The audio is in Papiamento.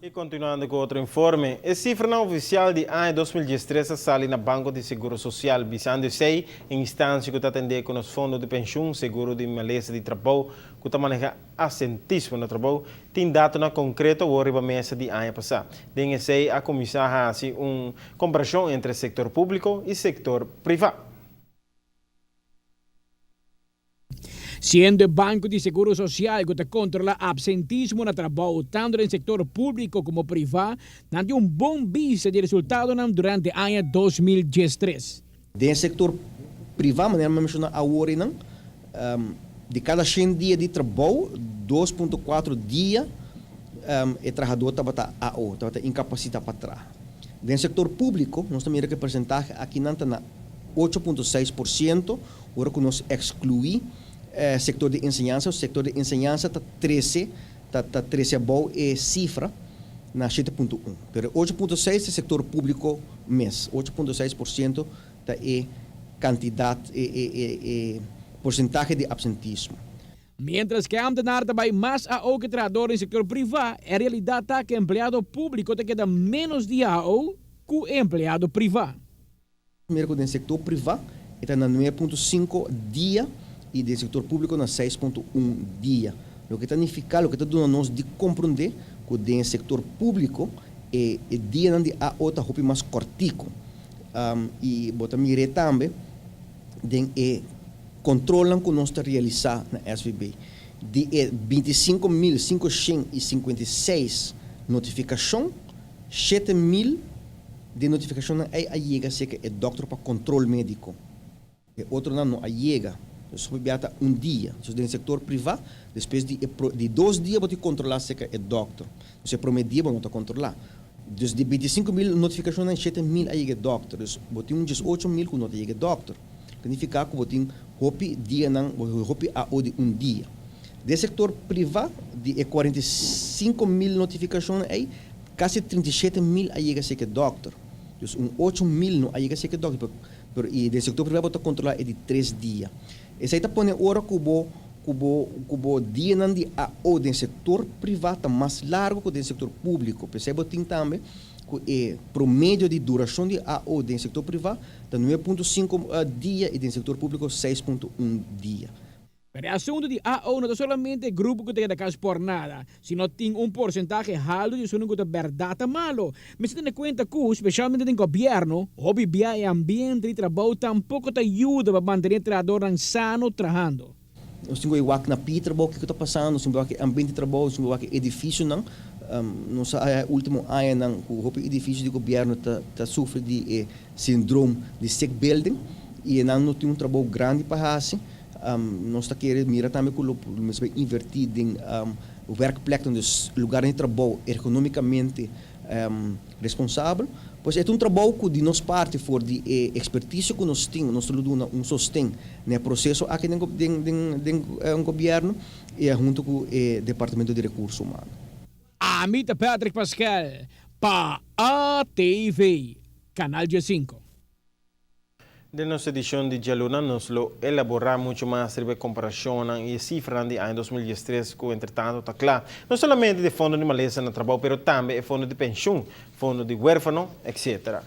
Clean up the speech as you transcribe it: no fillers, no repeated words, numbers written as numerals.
Y continuando cu otro informe, e cifranan oficial di aña 2013 a sali na Banco di Seguro Social, bisando esey e instancia cu ta atende cu nos fondo di pensioen, seguro di malesa di trabou, cu ta maneha absentismo na trabou, tin datonan concreto awor riba mesa di aña pasa. Den esey a cuminsa haci un comparacion entre sector publico y sector priva. Siendo e Banco di Seguro Social cu ta controla absentismo na trabou tanto den sector publico como priva, nan tin un bon bista di resultadonan durante aña 2013. Den sector priva, manera mi a menciona awor einan, di cada shen dia di trabou, 2.4 dia e trahador tabata AO, tabata incapacita pa traha. Den sector publico, nos ta mira cu e porcentahe akinan ta na 8.6%, Ora ku nos ekskluí sektor di enseñansa, sektor di enseñansa ta trese ta ta trese abou e sifra na 7.1. Pero e 8.6 ta sektor públiko mes. 8.6% ta e kantidat e e e e porsentahe di apsentismo. Miéntras ku e ámtenar ta bai mas AO ku e trahador den sektor privá, e realidat ta ku e empleado públiko ta keda ménos di AO ku e empleado privá. Mira ku den sektor privá e ta na 9.5 dia i den sektor públiko na 6.1 dia. Loke ta nifiká, loke ta duna nos di komprondé ku den sektor públiko e e dianan di AO ta hopi mas kòrtiku. I bo ta mir'é tambe den e kontrolnan ku nos ta realisá na SVB. Di e 25.556 notifikashon, 7000 di notifikashonnan ei a yega serka e dòkter pa kontrol médiko. E otronan no a yega. Dus hopi bia ta un dia. Dus den sektor privá, despues di e di dos dia bo tin kontrolá serka e dòkter. Dus e promé dia bo no ta kontrolá. Dus di 25.000 notifikashonnan, 7000 a yega e dòkter. Dus bo tin un 18.000 ku no ta yega e dòkter. Ta nifiká ku bo tin hopi dianan, hopi AO di un dia. Den sektor privá, di e 45.000 notifikashonnan ei, Kasi 37.000 a yega serka e dòkter. Dus un 8.000 no a yega serka e dòkter, pero i den sektor privá bo ta kontrolá e di tres dia. Esei ta pone ora ku bo ku bo ku bo dianan di AO den sektor privá ta mas largu ku den sektor públiko. P'esei bo tin tambe ku e promedio di durashon di AO den sektor privá ta 9.5 dia i den sektor públiko 6.1 dia. Pero e asuntu di AO no ta solamente e grupo ku ta keda kas por nada, sino tin un porsentahe haltu di esunnan ku ta bèrdat ta malo. Mester tene kuenta ku, speshalmente den gobièrnu, hopi bia e ambiente di trabou tampoko ta yuda pa mantené trahadornan sano trahando. Nos tin ku e wak na pie trabou kiko ta pasando, nos tin ku wak e ambiente di trabou, nos tin ku wak e edifisionan. Nos a haya e ultimo añanan ku hopi edifisio di gobièrnu ta ta sufri di e sindroom di sick building i e nan no tin un trabou grandi pa hasi. Nos ta kere mira tambe ku lo mester bai invertí den werkpleknan, dus lugarnan di trabou ergonomikamente responsabel. Pues e ta un trabou ku di nos parti for di e ekspertisio ku nos tin, nos ta lo duna un sosten na e proseso aki den den gobièrnu i huntu ku e departamento di rekurso humano. Ami ta Patrick Pascal pa ATV, Canal 15. Den nos edishon di djaluna nos lo elaborá muchu mas riba e komparashonnan i e sifranan di aña 2013 ku entretantu ta kla, no solamente di fondo di malesa na trabou pero tambe e fondo di penshun, fondo di huérfano, etc.